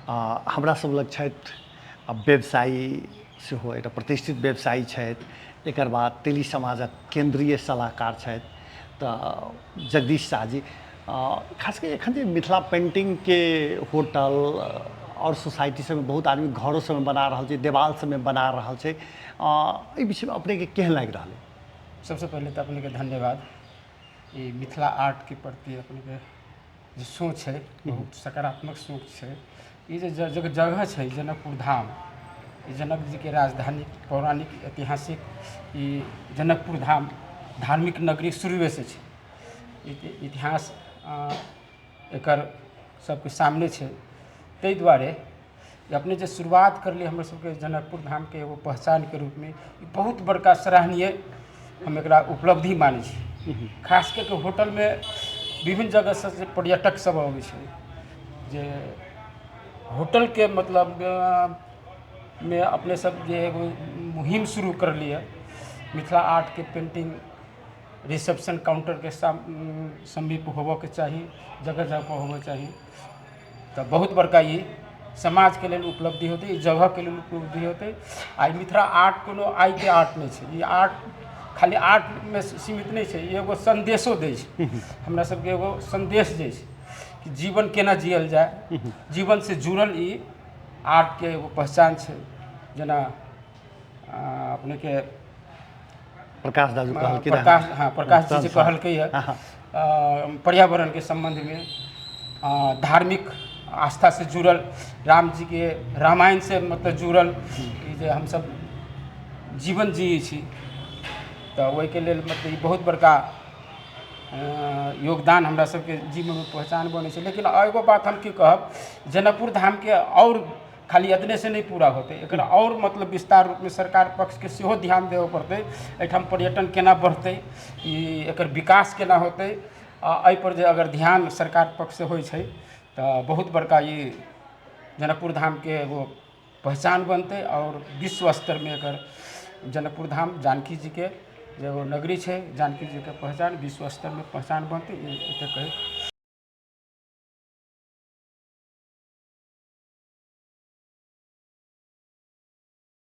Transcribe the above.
हमरा सब लग छथि व्यवसायी सेहो, एकटा प्रतिष्ठित व्यवसायी छथि। एकर बाद तेली समाजक केन्द्रीय सलाहकार छथि तऽ जगदीश शाह जी। खास कऽ एखन जे मिथिला पेन्टिंगके होटल आओर सोसाइटी सबमे बहुत आदमी घरो सबमे बना रहल छै, देवाल सबमे बना रहल छै, एहि विषयमे अपनेके केहन लागि रहल अइ? सबसँ पहिले तऽ अपनेके धन्यवाद। ई मिथिला आर्टके प्रति अपनेके जे सोच है, बहुत सकारात्मक सोच छै। ई जे जगह छै जनकपुर धाम, ई जनक जीके राजधानी, पौराणिक ऐतिहासिक ई जनकपुर धाम धार्मिक नगरी शुरुएसँ छै। इतिहास एकर सबके सामने छै। ताहि दुआरे अपने जे शुरुआत करलियै हमर सबके जनकपुर धामके एगो पहचानके रूपमे, ई बहुत बड़का सराहनीय हम एकरा उपलब्धि मानै छी। खास कऽ के होटलमे विभिन्न जगहसँ जे पर्यटक सब अबै छै, जे होटलके मतलब मे अपने सब जे एगो मुहिम शुरू करलियै, मिथिला आर्टके पेन्टिंग रिसेप्शन काउंटरके समीप होबऽके चाही, जगह जगहपर होबऽके चाही, तऽ बहुत बड़का ई समाजके लेल उपलब्धि होतै, ई जगहके लेल उपलब्धि होतै। आ ई मिथिला आर्ट कोनो आइके आर्ट नहि छै। ई आर्ट खाली आर्टमे सीमित नहि छै, ई एगो सन्देशो दै छै। हमरा सबके एगो सन्देश दै छै कि जीवन केना जियल जाय। जीवनसँ जुड़ल ई आर्टके एगो पहचान छै। जेना अपनेके प्रकाश दाजू कहलखिन। प्रकाश, हँ, प्रकाश जी जे कहलकै हँ पर्यावरणके सम्बन्धमे, धार्मिक आस्थासँ जुड़ल, राम जीके रामायणसँ मतलब जुड़ल ई जे हमसब जीवन जियै छी, तऽ ओहिके लेल मतलब ई बहुत बड़का योगदान हमरा सबके जीवनमे पहचान बनै छै। लेकिन एगो बात हम की कहब, जनकपुर धामके आओर खाली एतनेसँ नहि पूरा होतै, एकर आओर मतलब विस्तार रूपमे सरकार पक्षके सेहो ध्यान देबऽ पड़तै। एहिठाम पर्यटन केना बढ़तै, ई एकर विकास केना होतै, आ एहिपर जे अगर ध्यान सरकार पक्षसँ होइ छै तऽ बहुत बड़का ई जनकपुर धामके एगो पहचान बनतै आओर विश्व स्तरमे एकर जनकपुर धाम, जानकी जीके जे एगो नगरी छै, जानकी जीके पहचान विश्व स्तरमे पहचान बनतै। ई एतेक कहैत